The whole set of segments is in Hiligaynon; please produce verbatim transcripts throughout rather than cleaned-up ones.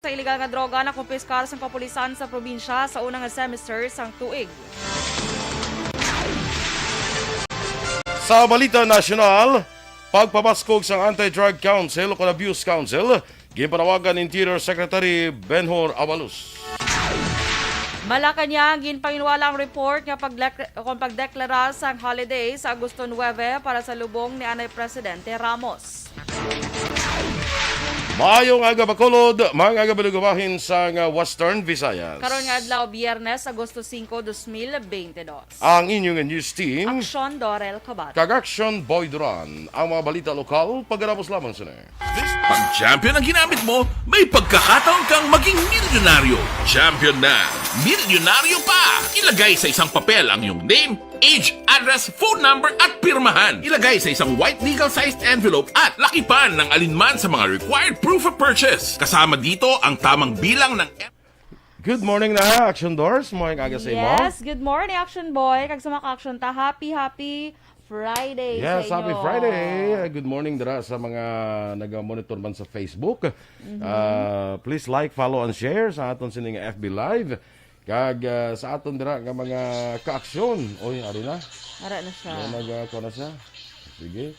Illegal nga droga nakumpiskar sang kapulisan sa probinsya sa una nga semester sang tuig. Sa balita nasyonal, pagpabaskog sang Anti-Drug Council o kon Abuse Council, ginpanawagan ni Interior Secretary Benhur Abalos. Malacañang, ginpahinwala ang report nga pagdek-, kon pagdeklara sang holiday sa Agosto nuebe para sa lubong ni anay Presidente Ramos. Maayong aga, Bacolod, maayong aga, bahin sang, ah, Western Visayas. Karon nga adlaw, Biyernes, Agosto singko, dos mil bente dos. Ang inyong news team, Aksyon Dorel Cabate. Kag Aksyon Boy Duran. Ang mga balita lokal, pagkatapos lamang sini. Pag champion ang ginamit mo, may pagkakataon kang maging milyonaryo. Champion na, milyonaryo pa! Ilagay sa isang papel ang iyong name, age, address, phone number, at pirmahan. Ilagay sa isang white legal-sized envelope at lakipan ng alinman sa mga required proof of purchase. Kasama dito ang tamang bilang ng Good morning na, Action Doors. Maayong aga sa imo. Yes, good morning, Action Boy. Kag sa mga ka-action ta, happy, happy Friday sa Yes, happy inyo. Friday. Good morning dira sa mga nag-monitor man sa Facebook. Mhm. Ah, please like, follow, and share sa aton sining F B Live. Kag, ah, sa aton dira nga mga ka-action. Oy, ari na. Ara na siya. May nag, ah, kuha na siya. Sige.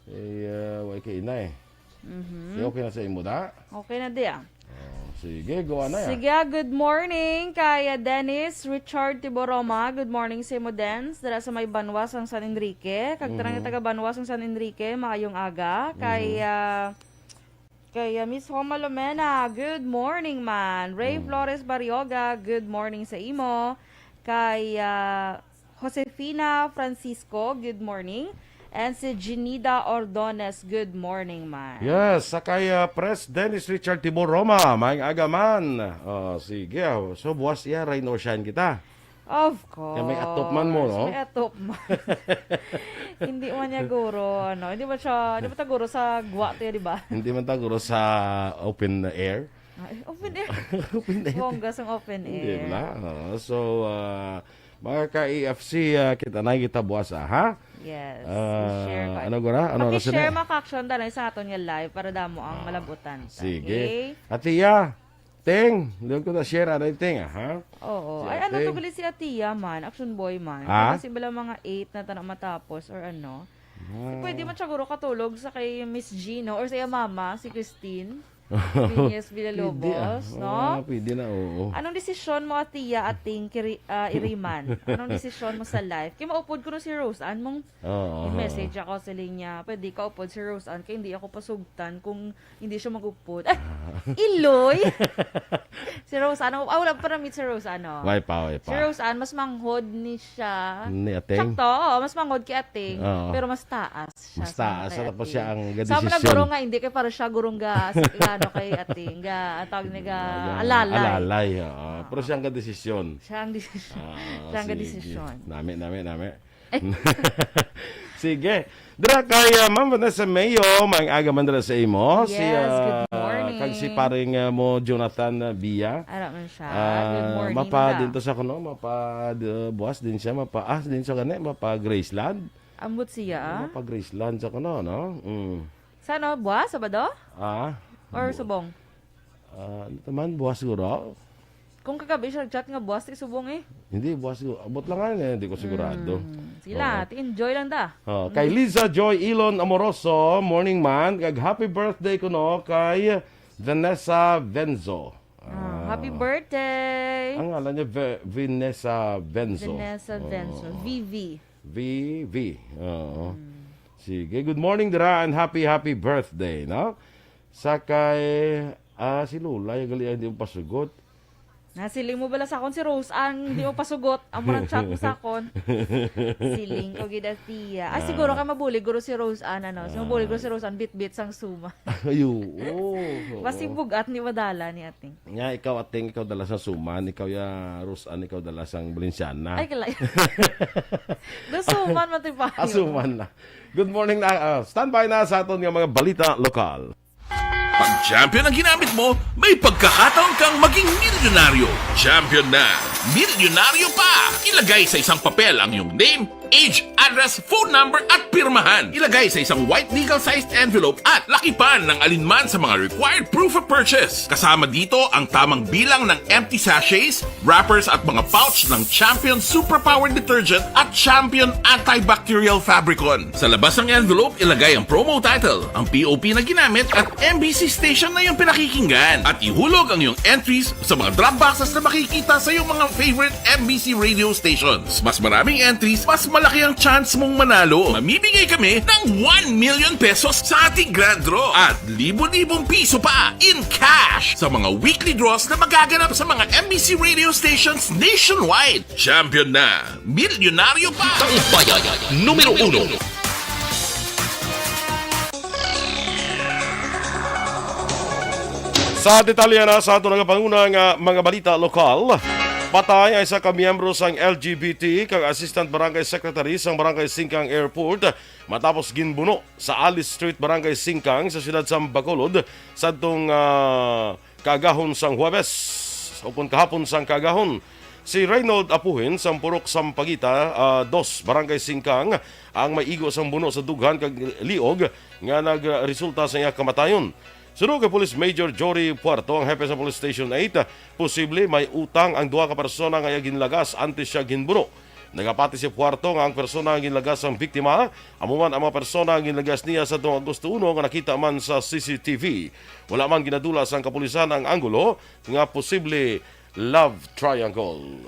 Eh, ah, way kay inay. Mhm. Di okay na sa imo, da? Okay na, di, ah. Oh, sige, gawa na, ya. Sige, ah, good morning kay, ah, Dennis Richard Tiboroma. Good morning sa imo, Dens. Dala sa may Banwa sang San Enrique. Kag tanan Mhm. nga taga Banwa sang San Enrique, maayong aga. Kay, Mhm. ah, kay, ah, Miss Homa Lomena, good morning, man. Ray Mm. Flores Barrioga, good morning sa imo. Kay, ah, Josefina Francisco, good morning. And si Ginida Ordones, good morning, man. Yes, sa kay, ah, Pres Dennis Richard Tibor Roma, maayong aga, man. Oh, sige, ah. So, buwas iya, rain or shine kita. Of course. Kaya may atop man mo, no? May atop man. Hindi man niya guro, ano, hindi man siya, hindi man ta guro sa gwa to, di ba? Hindi man ta guro sa open air. Ay, open air. Open air. Bongga sang open Hindi air. na. Oo. So, ah, mga ka-A F C, ah, kita na kita buwas, ah, ha? Yes. Ah, I-share ko. Ano gura? Ano oras Paki-share, na? Mga ka-action, danay sa aton nga live para damo ang Ah, malabutan ta. Sige. Okay? Ate Ya, Ting, doon ko na share, ano yung Ting, ah, ha? Oo. Si Ay, ano Ate. to gali si Ate Ya man? Action boy man. Ha? Kasi bala mga eight na ta na matapos or ano. Ah. Pwede man siya guro katulog sa kay Miss Gino or sa iya mama, si Christine. Venus Villalobos, Pwede, ah. no? Oo, pwede na, oo. Anong desisyon mo, Atiya, Ating Kiri-, ah, Iriman? Anong desisyon mo sa life? Kay maupod ko no si Rose Ann mong Oo. i-message ako sa linya. Pwede ka upod si Rose Ann kay hindi ako pasugtan kung hindi siya mag-upod. Ay, Ah. Iloy! Si Rose Ann, ah, wala pa na-meet si Rose Ann, oh. Way pa, way Si pa. Rose Ann, mas manghod ni siya. Ni Ating? Sakto, oo, mas manghod kay Ating, Oo. pero mas taas siya Mas sa taas, kay sa tapos Ating. siya ang Sama na gadesisyon. guro nga, hindi kay para siya gurong ga, ano kay Ating, ga, ang tawag niya ga, Ga, alalay. alalay, oo. Ah. Pero siya ang gadesisyon. Siya ang desisyon. Ah, Siya ang sige. gadesisyon. Nami, nami, nami. Sige. Dira kay, ah, Ma'am Vanessa Mayo, maayong aga man dira sa imo. Si, Yes, ah, good morning. kag si paring, ah, mo Jonathan, ah, Bia. Ara man siya. Ah, Good morning, mapa da. din to sa kuno, mapa, ah, buwas din siya, mapa, ah, din siya gani, mapa Graceland. Ambot siya, ah? Mapa Graceland sa kuno, no? Mm. Sa ano? Buwas, Sabado? Ah? Or Bu- Subong? Ah, ano naman, buwas siguro? Kung kagabi siya chat nga buwas, ti Subong eh. Hindi, buwas siguro. Abot lang nga, eh, hindi ko sigurado. Mm. Sige Oo. lang, ti enjoy lang da. Oh, kay Mm. Liza Joy Elon Amoroso, morning man, kag happy birthday kuno kay Vanessa Venzo. Ah, Ah. happy birthday. Ang ngalan niya, Ve-, Vanessa Venzo. Vanessa Oo. Venzo, V V. V V. Oo. Mm. Sige, good morning dira and happy, happy birthday, no? Sa kay, ah, si Lola, yung gali, hindi mo pasugot. Nasiling mo bala sa akon si Rose Ann, hindi mo pasugot. Amo nang chat mo sa akon. Siling ko gid, Atiya. Ah, Ah. siguro kay mabulig guro si Rose Ann, ano? So, mabulig guro Ah. si Rose Ann, bitbit sang suma. Ay, oo. Oo. Basi bugat ni madala ni Ating. Nga, ikaw, Ating, ikaw dala sa suman, ikaw ya, Rose Ann, ikaw dala sang Balenciana. Ay, kalay. Doon suman, man, ti pa. Ah, suman na. Good morning na. Ah, standby na sa aton nga mga balita lokal. Pag champion ang ginamit mo, may pagkakataon kang maging milyonaryo. Champion na, milyonaryo pa! Ilagay sa isang papel ang iyong name, age, address, phone number at pirmahan. Ilagay sa isang white legal-sized envelope at lakipan ng alinman sa mga required proof of purchase. Kasama dito ang tamang bilang ng empty sachets, wrappers at mga pouch ng Champion Superpower Detergent at Champion Antibacterial Fabricon. Sa labas ng envelope, ilagay ang promo title, ang P O P na ginamit at M B C station na iyong pinakikinggan. At ihulog ang iyong entries sa mga drop boxes na makikita sa iyong mga favorite M B C radio stations. Mas maraming entries, mas malaki ang chance mong manalo. Mamimigay kami ng one million pesos sa ating grand draw at libo-libong piso pa in cash sa mga weekly draws na magaganap sa mga M B C radio stations nationwide. Champion na! Milyonaryo pa! Tambayan numero uno. Sa detalye na sa ato nga panguna nga mga balita lokal, patay ang isa ka miyembro sang L G B T kag Assistant Barangay Secretary sang Barangay Singkang Airport matapos ginbuno sa Alice Street, Barangay Singkang sa siyudad sa Bacolod sadtong, ah, kaagahon sang Huwebes o kon kahapon sang kaagahon. Si Reynold Apuhin sang Purok Sampaguita, ah, dos, Barangay Singkang, ang may igo sang buno sa dughan kag liog nga nagresulta sa iya kamatayon. Suno kay Police Major Jory Puerto, ang hepe sa Police Station eight, posible may utang ang duha ka persona nga iya ginlagas antes siya ginbuno. Nagapati si Puerto nga ang persona nga ginlagas sang biktima amo man ang mga persona nga ginlagas niya sa tuong Agosto uno nga nakita man sa C C T V. Wala man ginadula sang kapulisan ang anggulo nga posible love triangle.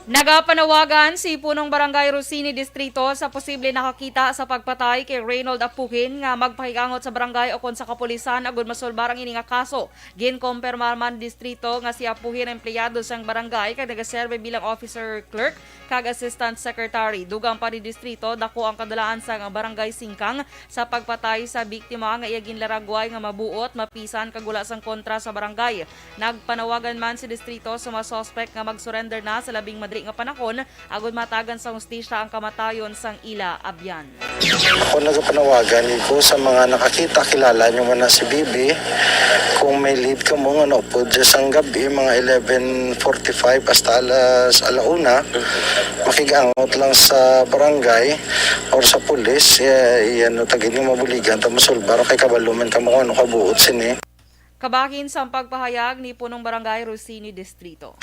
Nagapanawagan si Punong Barangay Rosini Distrito sa posible nakakita sa pagpatay kay Reynold Apuhin nga magpakigangot sa barangay ukon sa kapulisan agud masulbar ang ini nga kaso. Ginkumpirmar man distrito nga si Apuhin ang empleyado sang barangay kag nagaserbe bilang officer clerk kag assistant secretary. Dugang pa ni distrito, dako ang kadulaan sang barangay Singkang sa pagpatay sa biktima nga iya ginlaragway nga mabuot, mapisan kag wala sang kontra sa barangay. Nagpanawagan man si distrito sa mga suspect nga mag-surrender na sa labing madali nga panahon agud matagan sa hustisya ang kamatayon sang ila abyan. Ako nagapanawagan ko sa mga nakakita, kilala nyo man na si Bibi. Kung may lead kamo nga naupod dyan sang gabi, mga eleven forty-five hasta alas ala una, makigangot lang sa barangay or sa pulis, eh, iyan no, tagin nga mabuligan ta masulbar kay kabalo man kamo kung ano kabuot sini. Kabahin sang pagpahayag ni Punong Barangay Rosini Distrito.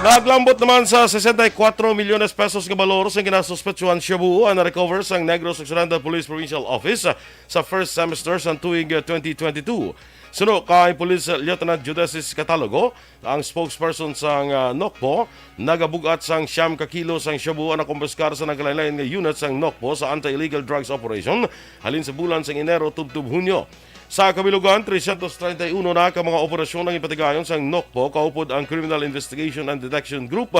Naglambot naman sa sesenta y cuatro milyones pesos nga balor sing ginasuspetsuhan shabu ang na-recover sang Negros Occidental Police Provincial Office sa first semester sang tuig twenty twenty-two. Suno kay Police Lieutenant Judesis Catalogo, ang spokesperson sang, ah, NOCPO, nagabug-at sang siyam ka kilo sang shabu ang nakumpiskar sa nagkalainlain nga unit sang NOCPO sa anti-illegal drugs operation halin sa bulan sang Enero tubtob Hunyo. Sa kabilugan, trescientos treinta y uno na ka mga operasyon ang ipatigayon sang NOCPO, kaupod ang Criminal Investigation and Detection Group,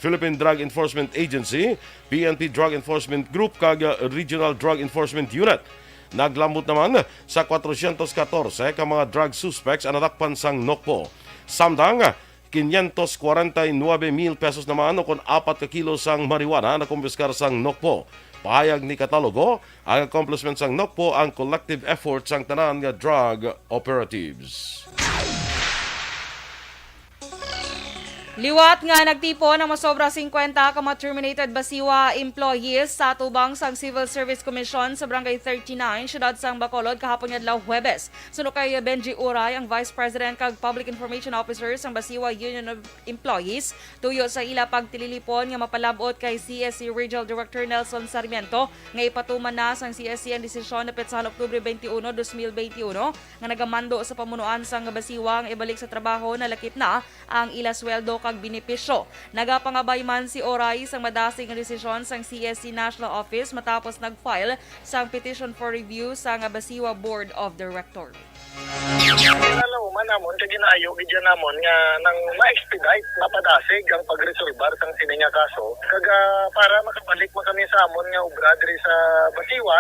Philippine Drug Enforcement Agency, P N P Drug Enforcement Group, kag, ah, Regional Drug Enforcement Unit. Naglambot naman sa kwatrocientos katorse ka mga drug suspects ang nadakpan sang NOCPO. Samtang, quinientos kwarenta y nuebe mil pesos naman, o kon apat ka kilo sang marijuana, nakumpiskar sang NOCPO. Pahayag ni Catalogo, ang accomplishment sang NOCPO ang collective effort sang tanan nga drug operatives. Liwat nga nagtipon ang masobra singkwenta ka mga terminated BACIWA employees sa atubang sang Civil Service Commission sa Barangay thirty-nine, siyudad sang Bacolod, kahapon nga adlaw, Huwebes. Suno kay Benji Uray, ang Vice President kag Public Information Officer sang BACIWA Union of Employees, tuyo sa ila pagtililipon nga mapalab-ot kay C S C Regional Director Nelson Sarmiento nga ipatuman na sang C S C ang desisyon dapit sa Oktubre twenty-one, twenty twenty-one, nga nagamando sa pamunuan sang BACIWA nga ibalik sa trabaho nalakip na ang ila sweldo kag benepisyo. Nagapangabay man si Oray sang madasig nga desisyon sang C S C National Office matapos nag-file sang petition for review sang BACIWA Board of Directors. Nalahuman namon kag ginaayo gid namon nga nang ma-expedite, mapadasig ang pagresolbar sang sini nga kaso, kag, ah, para makabalik man kami sa amon nga obra diri sa BACIWA,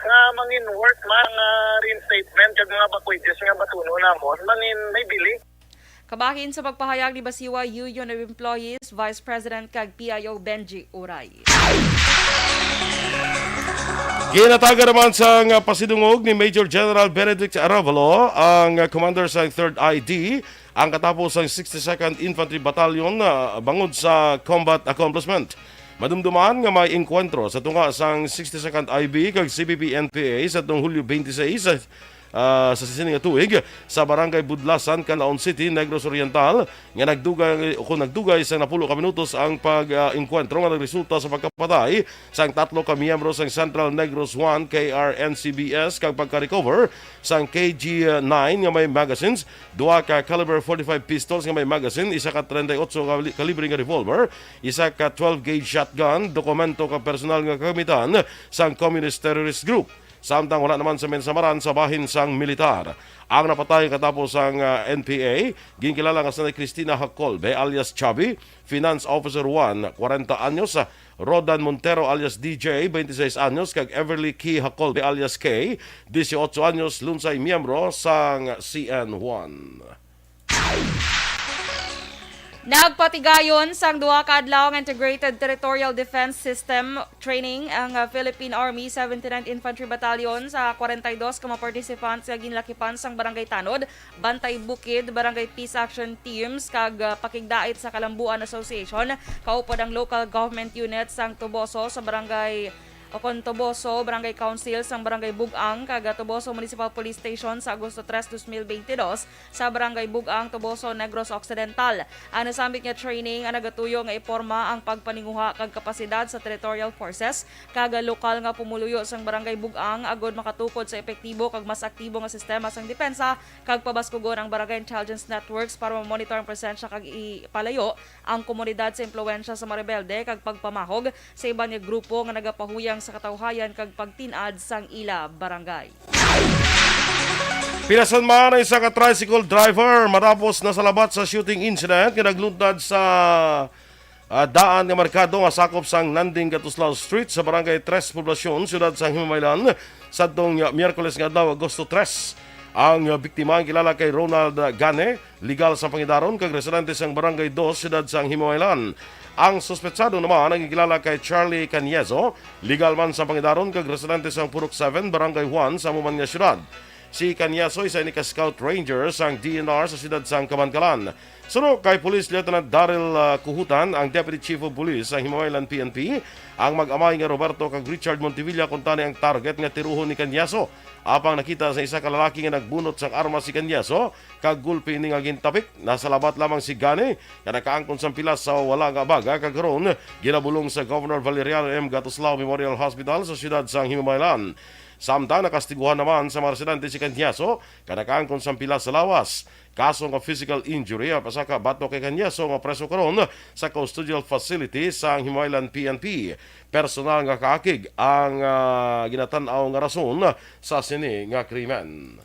nga mangin-worth man nga reinstatement kag mga back wages nga batunon namon, mangin may bili. Kabahin sa pagpahayag ni BACIWA Union of Employees Vice President kag P I O Benji Uray. Ginatagan naman sang pasidungog ni Major General Benedict Arevalo, ang commander sa Third I D, ang katapos sang sixty-second Infantry Battalion, ah, bangod sa combat accomplishment. Madumduman nga may engkwentro sa tunga sang sixty-second I B kag C P P N P A sa atong Hulyo twenty-six, ah, sa sini nga tuig sa Barangay Budlasan, Calaon City, Negros Oriental, nga nagdugay, o kung nagdugay sa napulo ka minutos ang pag-, ah, engkwentro nga nagresulta sa pagkapatay sang tatlo ka miyembro sang Central Negros one K R N C B S kag pagka-recover sang K G nine nga may magazines, duha ka caliber forty-five pistols nga may magazine, isa ka treinta y ocho kali-, kalibre nga revolver, isa ka twelve gauge shotgun, dokumento kag personal nga kagamitan sang communist terrorist group. Samtang wala naman sa minsamaran sa bahin sang militar. Ang napatay katapos sang, ah, N P A, ginkilala nga si Christina Hacolbe alias Chubby, Finance Officer one, kwarenta anyos, ah, Rodan Montero alias D J, twenty-seis anyos, kag Everly Key Hacolbe alias K, dieciocho anyos, lunsay miyembro sang C N one. Nagpatigayon sang duha ka adlaw nga Integrated Territorial Defense System training ang, ah, Philippine Army seventy-ninth Infantry Battalion sa kwarenta y dos ka mga participants nga ginlakipan sang Barangay Tanod, Bantay Bukid, Barangay Peace Action Teams, kag, ah, pakigdait sa Kalambuan Association, kaupod ang local government unit sang Toboso sa Barangay o kon Toboso Barangay Council sang Barangay Bug-ang kag Toboso Municipal Police Station sa Agosto tres, dos mil bente dos sa Barangay Bug-ang, Toboso, Negros Occidental. Ang nasambit nga training ang nagatuyo nga iporma ang pagpaninguha kag kapasidad sa territorial forces kag lokal nga pumuluyo sang Barangay Bug-ang agod makatukod sa epektibo kag mas aktibo nga sistema sang depensa kag pabaskugon ang Barangay Intelligence Networks para mamonitor ang presensya kag ipalayo ang komunidad sa impluwensya sa mga rebelde kag pagpamahog sa iban nga grupo nga nagapahuyang sa katawhayan kag pagtin-ad sang ila barangay. Pilason man ang isa ka tricycle driver matapos nasalabat sa shooting incident nga nagluntad sa, ah, daan nga merkado nga sakop sang Nanding Gatuslao Street sa Barangay Tres Poblacion, siyudad sang Himamaylan, sadtong Miyerkules nga adlaw, Agosto tres. Ang, ah, biktima ang kilala kay Ronald Gane, legal sa Pangidaron kag residente sang Barangay Dos, siyudad sang Himamaylan. Ang suspetsado naman ang gilala kay Charlie Canieso, legal man sa Pangidaron kag residente sang Purok seven, Barangay Juan, sa amo man nga siyudad. Si Canieso isa ini ka scout ranger sang D N R sa siyudad sang Kamankalan. Suno kay Police Lieutenant Daryl, ah, Kuhutan, ang Deputy Chief of Police sang Himamaylan P N P, ang mag-amay nga Roberto kag Richard Montevilla kuntani ang target nga tiruhon ni Canieso. Apang nakita sa isa ka lalaki nga nagbunot sang armas si Canieso, kag gulpi ini nga gintapik. Nasalabat lamang si Gani nga nakaangkon sang pilas sa wala nga abaga, kag karon ginabulong sa Governor Valeriano M. Gatuslao Memorial Hospital sa siyudad sang Himamaylan. Samtang nakastiguhan naman sa mga residente si Canieso nga nakaangkon sang pilas sa lawas. Kaso nga physical injury ang pasaka batok kay Canieso nga preso karon sa custodial facility sang Himamaylan P N P. Personal nga kaakig ang, ah, ginatan-aw nga rason sa sini nga krimen.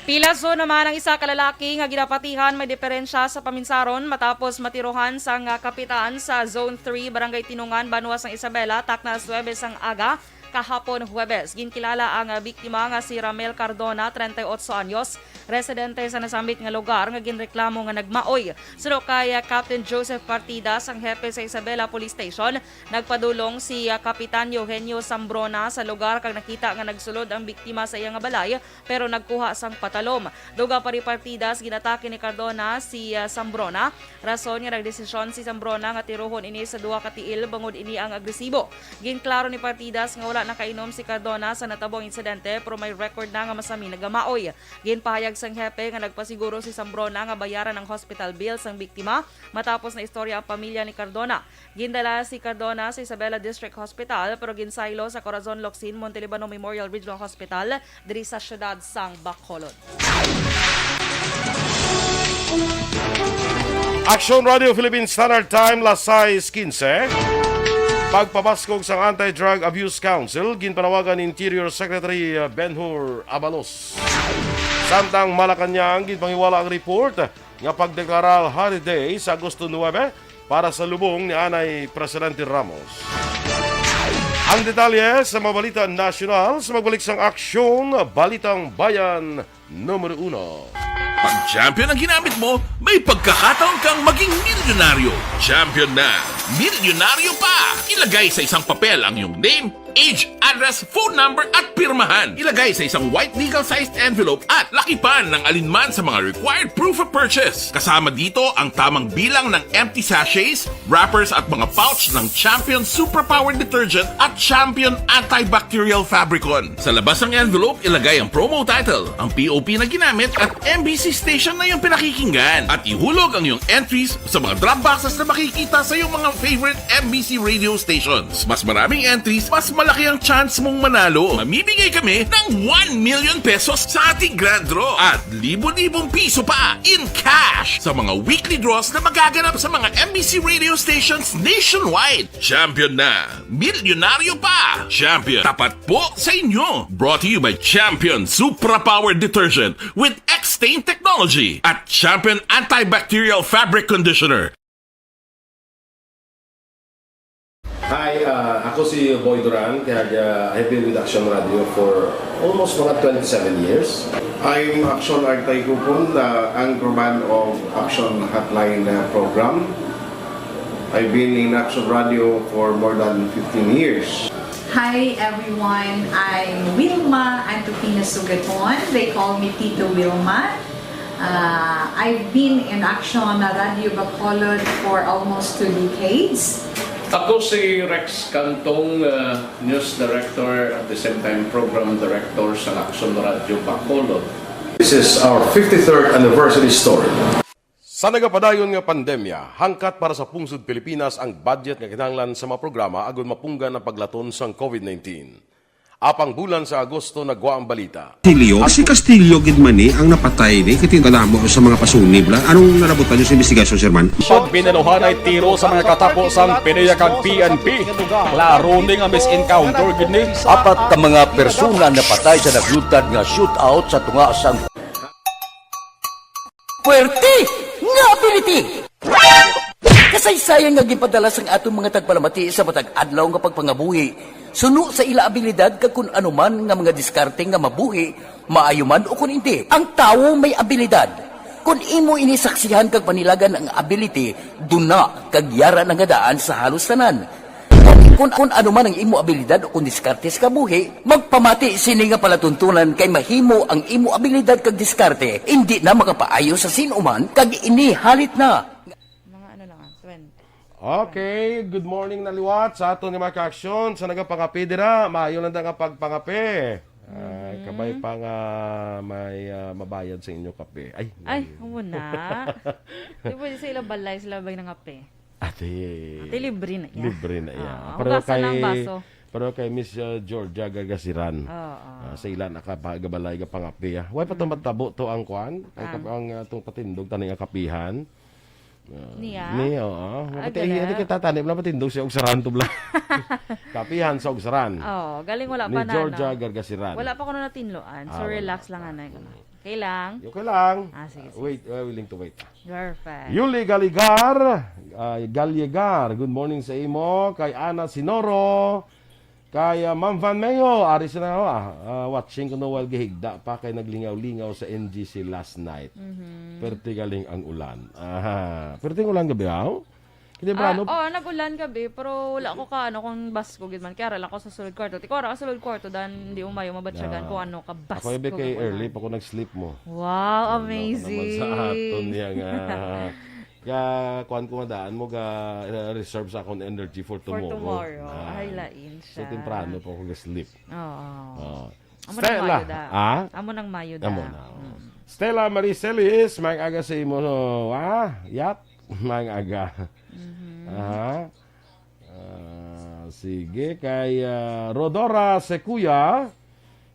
Pilason naman ang isa ka lalaki nga ginapatihan may diferensya sa paminsaron matapos matirohan sang, ah, kapitan sa Zone three, Barangay Tinungan, Banwa sang Isabela, takna alas nuwebe sang aga kahapon, Huwebes. Ginkilala ang, ah, biktima nga si Ramel Cardona, treinta y ocho anyos, residente sa nasambit nga lugar nga ginreklamo nga nagmaoy. Suno kay, ah, Captain Joseph Partidas, ang hepe sa Isabela Police Station, nagpadulong si, ah, Kapitan Eugenio Sambrona sa lugar kag nakita nga nagsulod ang biktima sa iya nga balay pero nagkuha sang patalom. Dugang pa ni Partidas, ginatake ni Cardona si, ah, Sambrona, rason nga nagdesisyon si Sambrona nga tiruhon ini sa duha ka tiil bangod ini ang agresibo. Ginklaro ni Partidas nga wala nakainom si Cardona sa natabong insidente pero may record na nga masami nagamaoy. Ginpahayag sang hepe nga nagpasiguro si Sambrona nga bayaran ang hospital bill sang biktima matapos naistorya ang pamilya ni Cardona. Gindala si Cardona sa Isabela District Hospital pero ginsaylo sa Corazon Locsin Montelibano Memorial Regional Hospital diri sa siyudad sang Bacolod. Action Radio Philippine Standard Time, las sais quince. Pagpabaskog sang Anti-Drug Abuse Council, ginpanawagan ni Interior Secretary, uh, Benhur Abalos. Samtang Malacañang, ginpangiwala ang report nga pagdeklarar holiday sa Agosto nuebe para sa lubong ni anay Presidente Ramos. Ang detalye sa mga balita nasyonal sa magbalik sang Aksyon, Balitang Bayan Numero Uno. Pag champion ang ginamit mo, may pagkakataon kang maging milyonaryo. Champion na, milyonaryo pa! Ilagay sa isang papel ang iyong name, age, address, phone number, at pirmahan. Ilagay sa isang white legal-sized envelope at lakipan ng alinman sa mga required proof of purchase. Kasama dito ang tamang bilang ng empty sachets, wrappers, at mga pouch ng Champion Suprapower Detergent at Champion Antibacterial Fabricon. Sa labas ng envelope, ilagay ang promo title, ang P O P na ginamit, at M B C station na iyong pinakikinggan. At ihulog ang iyong entries sa mga drop boxes na makikita sa iyong mga favorite M B C radio stations. Mas maraming entries, mas malaki ang chance mong manalo. Mamimigay kami ng one million pesos sa ating grand draw at libo-libong piso pa in cash sa mga weekly draws na magaganap sa mga M B C radio stations nationwide. Champion na! Milyonaryo pa! Champion, tapat po sa inyo! Brought to you by Champion Supra Power Detergent with X-Stain Technology at Champion Antibacterial Fabric Conditioner. Hi, uh, ako si Boy Duran, kag uh, I've been with Action Radio for almost mga twenty-seven years. I'm Action Artay Kupon, the anchorman of Action Hotline uh, program. I've been in Action Radio for more than fifteen years. Hi everyone, I'm Wilma Antupina Sugaton. They call me Tito Wilma. Uh, I've been in Action Radio Bacolod for almost two decades. Ako si Rex Cantong, uh, News Director, at the same time Program Director sa Action Radio Bacolod. This is our fifty-third anniversary story. Sa nagapadayon nga pandemya, hangkat para sa pungsod Pilipinas ang budget nga kinahanglan sa mga programa agud mapunggan ang paglaton sang COVID nineteen. Apang bulan sa Agosto nagwa ang balita. Castillo, si Castillo gid man ni ang napatay ni, kay kadamo sa mga pasunib la. Anong nalabutan niyo sa investigasyon, Sir Man? Pag binaluhanay tiro sa mga katapo sang PDEA kag P N P, klaro ni nga mis-encounter gid ni. Apat ka mga persona napatay sa naglutad nga shootout sa tunga sang Puwerte nga ability! Kasaysayan nga ginpadala sang aton mga tagpalamati sa matag adlaw nga pagpangabuhi, suno sa ila abilidad kag kun ano man nga mga diskarte nga mabuhi, maayo man o kun indi. Ang tawo may abilidad. Kun imo ini saksihan kag panilagan ang ability, duna kag yara na nga daan sa halos tanan. Kun, kun ano man ang imo abilidad o kun diskarte sa kabuhi, magpamati sini nga palatuntunan kay mahimo ang imo abilidad kag diskarte indi na makapaayo sa sin-o man kag ini halit na. Mga ano lang, ah, twenty. Okay, good morning na liwat sa aton nga mga ka-aksyon sa nagapangape dira. Maayo lang da nga pagpangape. Ah, Mhm. Kabay pa nga may, ah, mabayad sa inyo kape. Ay, Ay, may amo na. Di pwede sa ilang balay, sila ba'y nangape? Ate, Ate, libre na iya. Libre na iya. Ah, Pero hugasan kay, lang baso. Pero kay Miss, uh, Georgia Gargasiran. Oo. Ah, sa ila nakapagabalay ka pangapi, ah. Way pa to Mm. matabo to ang kwan? Ang Ah. kap-, ang, ah, tong patindog tani nga kapihan. Ah, Niya? Ni, oo. Ah, Mapati, gala. Hindi kita tani, wala patindog siya, Ugsaran to bla. Kapihan sa Ugsaran. Oo, galing wala Ni pa na, Georgia no? Gargasiran. Wala pa ko na natinloan. So, Ah, wala relax pa. lang, anay ko na. Mm. Okay lang? Okay lang. Ah, sige, sige. Wait, uh, willing to wait. Perfect. Yuli Galigar, ah, Galyegar, good morning sa imo. Kay Ana Sinoro, kay, ah, Ma'am Van Mayo, ari sila, ah, ah, watching kuno while gihigda pa kay naglingaw-lingaw sa N G C last night. Mhm. Perte galing ang ulan. Aha. Perte ang ulan gabi, aw? Kay temprano. Ah, oh, nag-ulan gabi, pero wala ko ka, ano, kung bas ko, gid man. Kaya ra lang ko sa sulod kwarto. Ti ko ra ka sulod kwarto, dan di umayo, mabatyagan Ah. ko, ano, ka bas Ako, ibi ko kay nag-ulan. Early pa ko nag-sleep mo. Wow, Ano ka naman amazing. sa aton niya nga, ka, kuwan ko nga daan mo, ga, uh, reserve sa akong energy for For tomorrow. tomorrow. Ah. Ay, lain So, siya. temprano pa ko nag-sleep. Oo. Oh. Amo nang Stella. Mayo da. Ah? Amo nang Mayo da. Amo na, oh. Mm. Stella Marie Celis, maayong aga sa imo, ah, yat? Maayong aga. Mhm. Ah? Ah, sige, kay, ah, Rodora Secuya,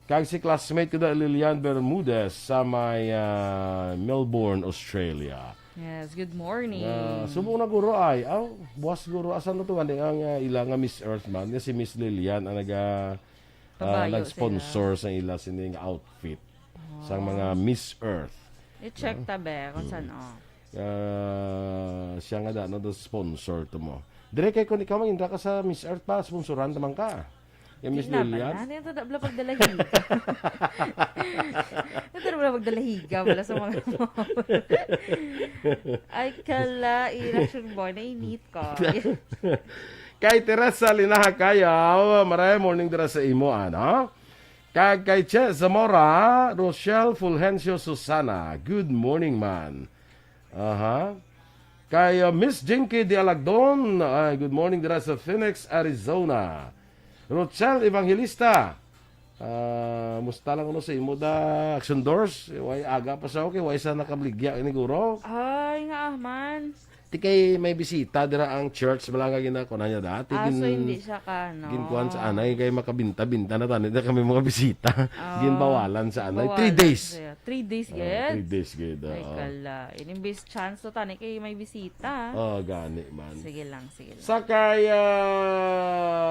kag si classmate ko da, Lilian Bermudez, sa may, ah, Melbourne, Australia. Yes, good morning. Ah, subong na guro ay, aw, buwas guro, asa na to, gani ang, ah, ila nga Miss Earth man, nga si Miss Lilian, ang naga, ah, Kabayo nag-sponsor sila. sa ila sining outfit sang mga Oh. Miss Earth. I-check Ah. ta, be, kung Mm. saan, oh. Ah, siya nga da, no, do sponsor to mo. Dire kay kung ikaw manginda ka sa Miss Earth pa, sponsoran ta man ka. Yung Miss Di naman, Lilian? ah. Di nato da bala pagdalahiga. Di nato da bala pagdalahiga, wala sa mga Ay, kala, election boy, nainit ka. Kay Teresa Linaha Kayaw, maray morning dira sa imo, ano? Kag kay Che Zamora, Rochelle Fulgencio Susana, good morning, man. Aha. Kay, uh, Miss Jinky de Alagdon, ay, good morning dira sa Phoenix, Arizona. Rochelle Evangelista, ah, musta lang kuno sa imo da, Action Doors? Way aga pa sa, okay, way sa nakabligya ini, guro. Ay, nga, ah, man. Ti kay may bisita dira ang church, bala nga ginakuha niya dati. Ah, so gin-, hindi siya ka, no? Ginkuhan sa anay, kay makabinta-binta na tani na kami mga bisita. Ah, ginbawalan sa anay. Three bawalan days. Siya. Three days, Ah, gets? Three days, gid, Ay, oo. Kala. Ining bis chance to, tani kay may bisita. Oh, gani man. Sige lang, sige lang. Sa kay, ah,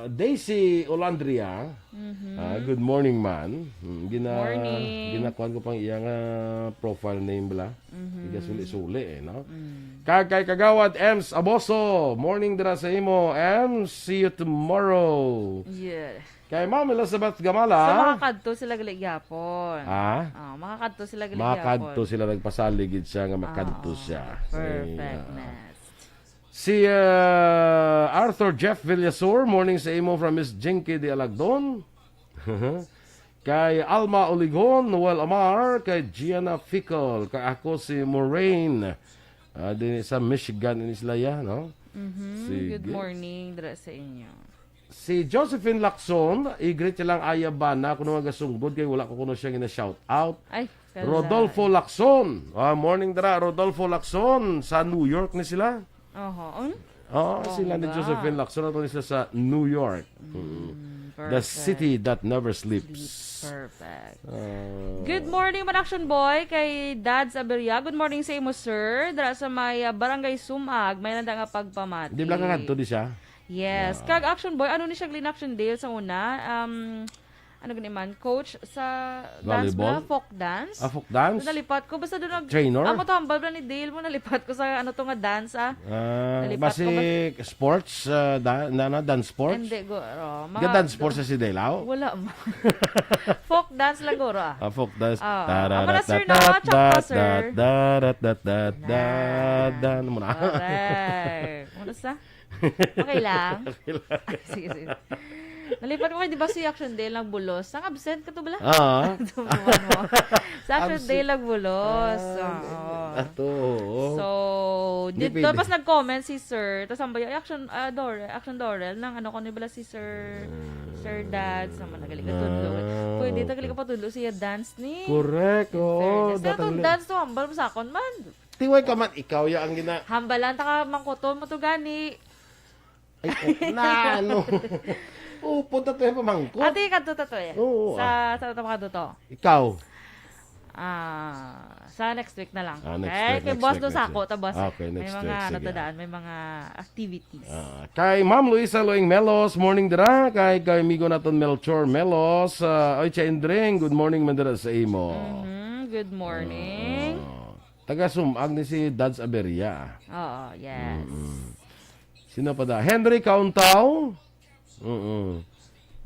Daisy Olandria, Mhm. Ah, good morning, man. Hmm, gina-, Morning. ginakuan ko pang iya nga profile name, bala. Mhm. Igasuli-suli, eh, no? Mm. Kag kay Kagawad Ems Aboso, morning dira sa imo, Ems. See you tomorrow. Yes. Kay Ma'am Elizabeth Gamala. So, makakadto sila gali gyapon. Ha? Ah, makakadto sila gali Makakadto gyapon. sila, nagpasalig gid siya nga makadto Ah, siya. perfect, Ay, ah. next. Si, uh, Arthur Jeff Villasor, morning sa imo from Miss Jinky de Alagdon. Kay Alma Oligon, Noel Amar, kay Gianna Fickle, kay ako si Moraine. Ah, din sa Michigan, ini sila ya, no? Mhm. Sige. Good morning, dira sa inyo. Si Josephine Lacson, i-greet niya lang Aya Bana, kuno nga gasunggod kay wala ko kuno siya gina-shout out. Ay, kala. Rodolfo Lacson. Ah, morning dira, Rodolfo Lacson. Sa New York ni sila. Oho. Un? Oo, sila ni Bongga. Josephine Lacson, ato ni sila sa New York. Mm, Mm. The perfect. city that never sleeps. Sleeps. Perfect. Ah. Good morning, man, Action Boy, kay Dads Aberia. Good morning sa imo, sir. Dira sa may, ah, Barangay Sumag, may nanda nga pagpamati. Di bala ka kadto di siya? Yes. Yeah. Kag Action Boy, ano ni siya, Glenn Action Dale, sa una? Um, ano gani man? Coach sa dance Volleyball? ba? Folk dance? Ah, folk dance? So, nalipat ko. Basta doon nag- Trainer? Amo to, hambal bala ni Dale mo. Nalipat ko sa ano to nga dance, ah. Ah, Nalipat basi ko ba- sports, ah, da-, na, na, dance sports? Hindi, go, oh, Ga mga dance sports sa si Dale, aw? Wala, ma. Folk dance lang, guro, ah. Ah, folk dance. Ah, Tararat amo na, sir, tat no? tat Chop pa, tat sir. tat tararat tat tat Na. tat tat. Ano mo na? Correct. Ano sa? Okay lang? Okay lang. Sige, sige. Nalipat ko kay, di ba, si Action Dale nagbulos? Ang absent ka to bala? Ah. Ito mo, ano? Sa Action Absent. Dale nagbulos. Ah, Oo. ato, oo. So, Hindi dito, pwede. Tapos nag-comment si Sir, tapos ang bayo, "Ay, Action, ah, Dorel, Action Dorel, nang ano ko ni bala si Sir, Ah. Sir Dad, sa mga nagaling ka tudlo." Ah, Pwede, okay. Tagal ka pa tudlo siya dance ni. Correct, In oo, fairness. Pero datang itong li- dance to, hambal mo sa akon man. Tiway ka man, ikaw ya ang gina- Hambalan ta ka, mangkuton mo to gani. Ay, oh, na, ano? Oh, punta tayo pamangkot. Ate, kadto ta to, eh. Oo, Sa, ah. sa, sa, kadto to. Ikaw? Ah, sa next week na lang. Ah, next Eh, week, kay next boss week, do next sa ako, week. ta boss. Okay, May next mga week, sige. natadaan, may mga activities. Ah, kay Ma'am Luisa Loing Melos, morning dira. Kay, kay amigo naton Melchor Melos, ah, oy, Chendring, good morning man dira sa imo. Mhm, good morning. Ah, taga Sumag ni si Dads Aberia. Oo, yes. Mm-mm. Sino pa da? Henry Kauntaw? Mm-mm.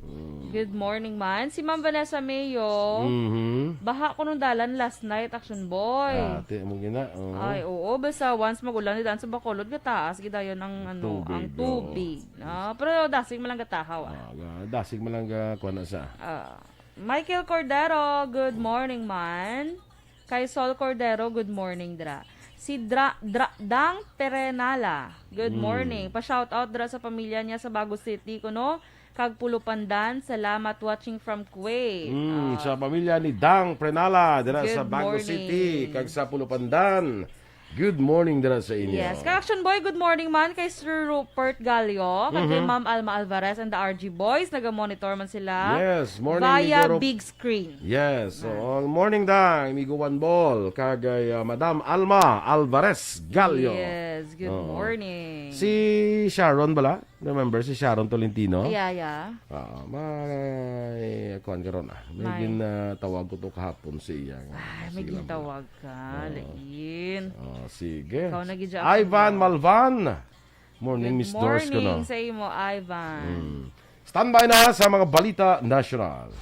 Mm. Good morning man. Si Ma'am Vanessa Mayo. Mhm. Baha ko nung dalan last night, Action Boy. Ah, ti, amo gina, oo. Ay, oo. Basta once mag-ulan, daan sa Bacolod, gataas, gidayon ang, ano, Tubig, ang oo. tubig. No? Pero dasig man lang gatahaw, ah. Ah, ga-, dasig man lang ga-, kuha na sa. Ah. Michael Cordero, good morning man. Kay Sol Cordero, good morning, dra. Si Dra-, Dra-, Dang Perenala, good Mm. morning. Pa-shoutout dra sa pamilya niya sa Bago City, kuno, kag Pulupandan. Salamat, watching from Kuwait. Mm, Ah. sa pamilya ni Dang Prenala, dira Good sa Bago morning. City, kag sa Pulupandan. Good morning dira sa inyo. Yes. Kay Action Boy, good morning man kay Sir Rupert Gallo, kag kay Mhm. Ma'am Alma Alvarez and the R G Boys. Naga-monitor man sila Yes, morning, via Migo Ro- big screen. Yes. So, Ah. all morning, Dang, Migo One Ball, kag, uh, Madam Alma Alvarez Gallo. Yes, good Oo. morning. Si Sharon bala? Remember si Sharon Tolentino? Yeah, yeah. Ah, may, kuwan ka ron, ah. May May. gin, ah, tawag ko to kahapon si iya nga Ay, may sige lang. gintawag ka, Oo. lain. Oh, sige. Ikaw na gid, Jackson, Ivan no? Malvan. Morning, Good Miss Dors, morning kuno. sa imo, Ivan. Mm. Standby na sa mga balita nasyonal.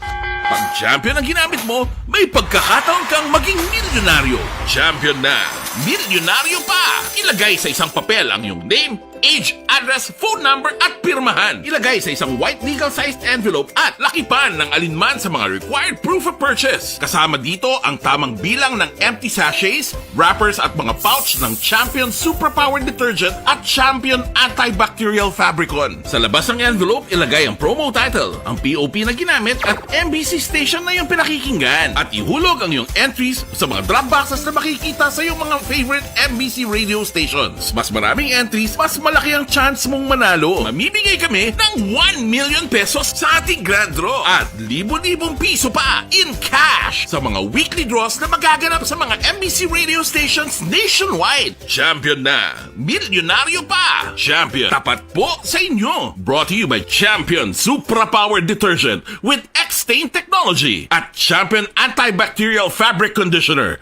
Pag champion ang ginamit mo, may pagkakataon kang maging milyonaryo. Champion na, milyonaryo pa! Ilagay sa isang papel ang iyong name, Age, address, phone number at pirmahan. Ilagay sa isang white legal-sized envelope at lakipan ng alinman sa mga required proof of purchase. Kasama dito ang tamang bilang ng empty sachets, wrappers at mga pouch ng Champion Superpower Detergent at Champion Antibacterial Fabricon. Sa labas ng envelope, ilagay ang promo title, ang P O P na ginamit at M B C station na iyong pinakikinggan. At ihulog ang iyong entries sa mga drop boxes na makikita sa iyong mga favorite M B C radio stations. Mas maraming entries, mas malaki ang chance mong manalo. Mamimigay kami ng one million pesos sa ating grand draw at libo-libong piso pa in cash sa mga weekly draws na magaganap sa mga M B C radio stations nationwide. Champion na! Milyonaryo pa! Champion, tapat po sa inyo! Brought to you by Champion Supra Power Detergent with X-Stain Technology at Champion Antibacterial Fabric Conditioner.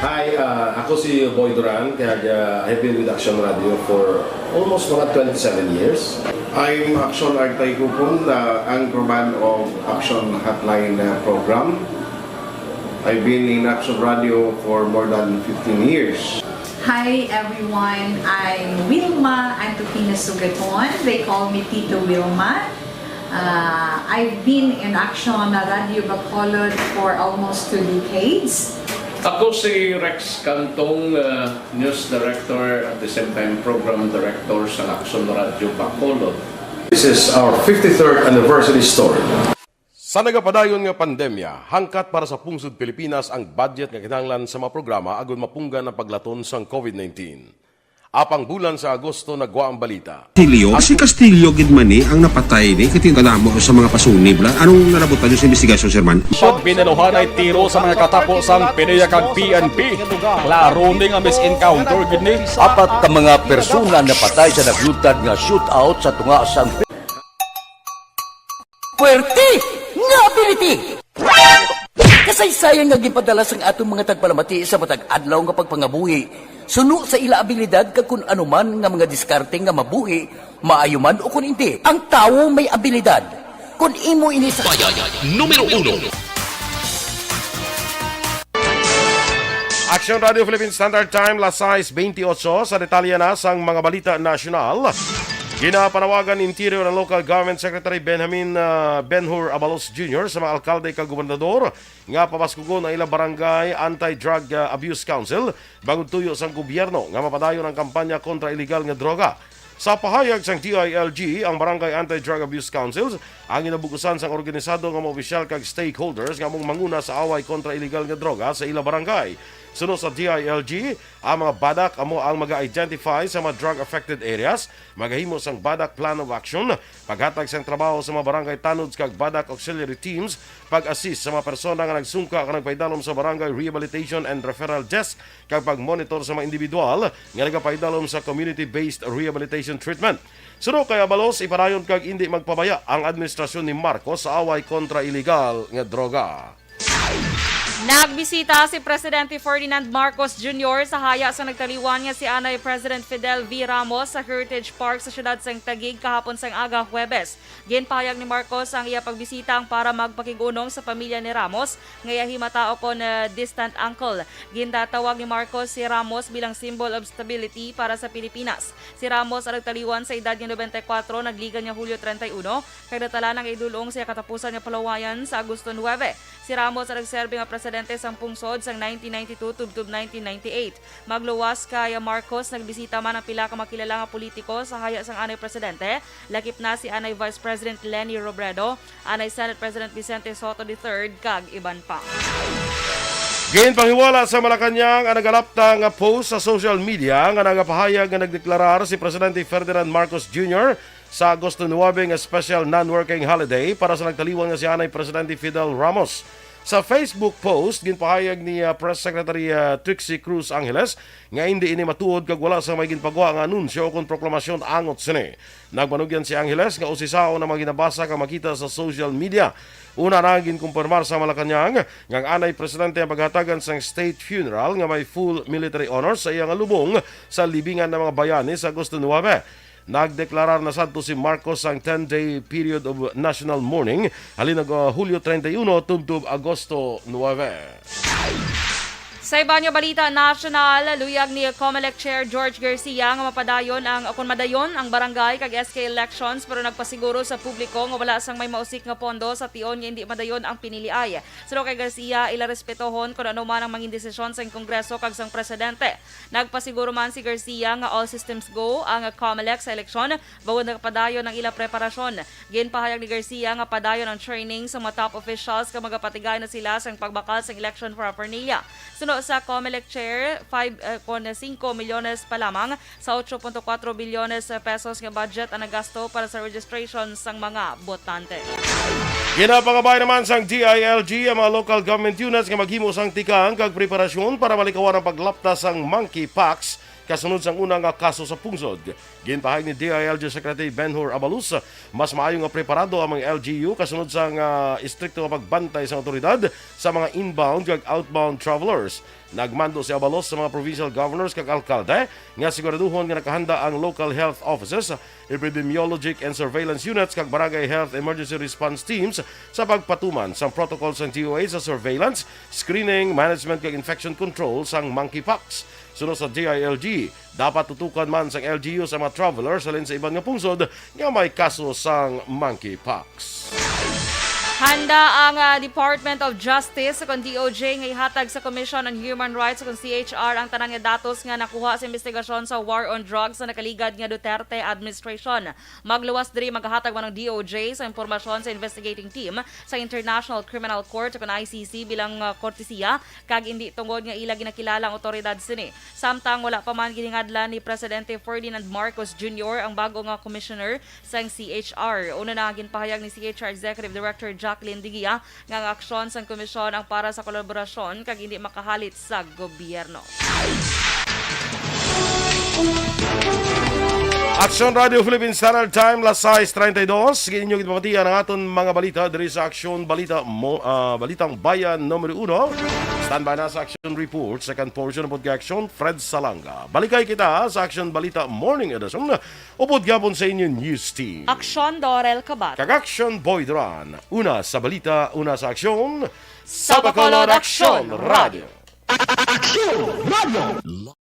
Hi, ah, ako si Boy Duran, kag ah, I've been with Action Radio for almost mga twenty-seven years. I'm Action Artay Kupon, the anchorman of Action Hotline uh, program. I've been in Action Radio for more than fifteen years. Hi everyone, I'm Wilma Antokina Sugaton. They call me Tito Wilma. Uh, I've been in Action Radio Bacolod for almost two decades. Ako si Rex Cantong, uh, News Director at the same time Program Director sa Action Radio Bacolod. This is our fifty-third anniversary story. Sa nagapadayon nga pandemya, hangkat para sa pungsod Pilipinas ang budget nga kinahanglan sa mga programa agud mapunggan ang paglaton sang COVID nineteen. Apang bulan sa Agosto nagwa ang balita. Castillo. Si Castillo gid man ni ang napatay ni kay kadamo sa mga pasunib la. Anong nalabutan niyo sa investigasyon, Sir Man? Pag binaluhanay tiro sa mga katapo sang PDEA kag P N P, klaro ni nga mis-encounter gid ni. Apat ka mga persona napatay sa naglutad nga shootout sa tunga sang Puwerte nga ability! Kasaysayan nga ginpadala sang aton mga tagpalamati sa matag adlaw nga pagpangabuhi suno sa ila abilidad kag kun ano man nga mga diskarte nga mabuhi, maayo man o kun indi. Ang tawo may abilidad. Kun imo ini sa Numero uno. Action Radio Philippine Standard Time, las sais bentiocho. Sa detalye na sang mga balita nasyonal, ginapanawagan Interior and Local Government Secretary Benjamin ah, Benhur Abalos Junior sa mga alkalde kag gobernador nga pabaskugon ang ilang barangay Anti-Drug ah, Abuse Council bangod tuyo sang gobyerno nga mapadayon ang kampanya kontra iligal nga droga. Sa pahayag sang D I L G, ang Barangay Anti-Drug Abuse Councils ang ginabug-usan sang organisado nga mga opisyal kag stakeholders nga among manguna sa away kontra iligal nga droga sa ila barangay. Suno sa D I L G, ang mga BADAC amo ang maga-identify sa mga drug-affected areas, magahimo sang BADAC Plan of Action, paghatag sang trabaho sa mga barangay tanod kag BADAC auxiliary teams, pag-assist sa mga persona nga nagsungka kag nagpaidalom sa Barangay Rehabilitation and Referral Desk, kag pag-monitor sa mga individual nga nagapahidalom sa community-based rehabilitation treatment. Suno kay Abalos, ipadayon kag indi magpabaya ang administrasyon ni Marcos sa away kontra iligal nga droga. Nagbisita si Presidente Ferdinand Marcos Junior sa haya sa nagtaliwan nga si anay President Fidel V. Ramos sa Heritage Park sa siyudad sang Taguig kahapon sang aga, Huwebes. Ginpahayag ni Marcos ang iya pagbisita ang para magpakig-unong sa pamilya ni Ramos nga iya himatao kon, ah, distant uncle. Gintatawag ni Marcos si Ramos bilang symbol of stability para sa Pilipinas. Si Ramos ang nagtaliwan sa edad nga nobenta y kuwatro nagligan nga Hulyo treinta y uno, kag natala ang idul-ong sa iya katapusan nga palawayan sa Agosto nuebe. Si Ramos ang nagserbi nga presidente sang pungsod sang nineteen ninety-two tubtob nineteen ninety-eight. Magluwas kay Marcos, nagbisita man ang pila ka makilala nga politiko sa haya sang anay presidente, lakip na si anay Vice President Leni Robredo, anay Senate President Vicente Sotto the third, kag iban pa. Ginpanghiwala sa Malacañang ang nagalapta nga post sa social media nga nagapahayag nga nagdeklarar si Presidente Ferdinand Marcos Junior sa Agosto nuebe nga special non-working holiday para sa nagtaliwan nga si anay Presidente Fidel Ramos. Sa Facebook post, ginpahayag ni ah, Press Secretary ah, Trixie Cruz Angeles nga indi ini matuod kag wala sa may ginpagwa nga anunsyo ukon proklamasyon angot sini. Nagpanugyan si Angeles nga usisaon ang mga ginabasa kag makita sa social media. Una na, ginkumpirmar sa Malacañang nga ang anay presidente ang paghatagan sang state funeral nga may full military honors sa iya nga lubong sa libingan ng mga bayani sa Agosto nuebe. Nagdeklarar na sadto si Marcos sang ten-day period of national mourning halin nag uh, Hulyo treinta y uno tubtob Agosto nuebe. Sa iban nga balita nasyonal, luyag ni Comelec Chair George Garcia nga mapadayon ang, o kon madayon ang barangay kag S K elections, pero nagpasiguro sa publiko nga wala sang may mausik nga pondo sa tion nga indi madayon ang piniliay. Suno kay Garcia, ila respetohon kon ano man ang mangin desisyon sang Kongreso kag sang Presidente. Nagpasiguro man si Garcia nga all systems go ang Comelec sa eleksyon bangod nagapadayon ang ila preparasyon. Ginpahayag ni Garcia nga padayon ang training sa mga top officials kag magapatigay na sila sang pagbakal sang election paraphernalia. Suno sa Comelec Chair, five, eh, kon singko milyones pa lamang sa ocho punto kuwatro bilyones pesos nga budget ang nagasto para sa registration sang mga botante. Ginapangabay naman sang D I L G ang mga local government units nga maghimo sang tikang kag preparasyon para malikawan ang paglapta sang monkeypox kasunod sang una nga kaso sa pungsod. Ginpahayag ni D I L G Secretary Benhur Abalos, mas maayo nga preparado ang mga L G U kasunod sang, ah, istrikto nga pagbantay sang awtoridad sa mga inbound kag outbound travelers. Nagmando si Abalos sa mga provincial governors kag alkalde nga siguraduhon nga nakahanda ang local health offices, epidemiologic and surveillance units kag barangay health emergency response teams sa pagpatuman sang protocol sang D O H sa surveillance, screening, management kag infection control sang monkeypox. Suno sa D I L G, dapat tutukan man sang L G U sa mga travelers halin sa iban nga pungsod nga may kaso sang monkeypox. Handa ang, ah, Department of Justice o kon D O J nga ihatag sa Commission on Human Rights o kon C H R ang tanan nga datos nga nakuha sa investigasyon sa war on drugs sa nakaligad nga Duterte administration. Magluwas diri, maghatag man ang D O J sa impormasyon sa investigating team sa International Criminal Court o kon I C C bilang, ah, kortesiya kag indi tungod nga ila ginakilala ang awtoridad sini. Samtang wala pa man giningadlan ni Presidente Ferdinand Marcos Junior ang bago nga commissioner sang C H R. Una na, ginpahayag ni C H R Executive Director Jacqueline Digia nga ang aksyon sang komisyon ang para sa kolaborasyon kag hindi makahalit sa gobyerno. Aksyon Radio Philippine Standard Time, las sais treinta y dos. Sige, inyo ginpamatian ang aton mga balita diri sa Aksyon Balita Mo-, ah, Balitang Bayan numero uno. Standby na sa Aksyon Report, second portion, upod kay Aksyon Fred Salanga. Balikay kita sa Aksyon Balita Morning Edition, upod gihapon sa inyo news team. Aksyon Dorel Kabat. Kag Aksyon Boy Duran. Una sa balita, una sa aksyon. Sa Bacolod, Aksyon Radio. Aksyon Radio.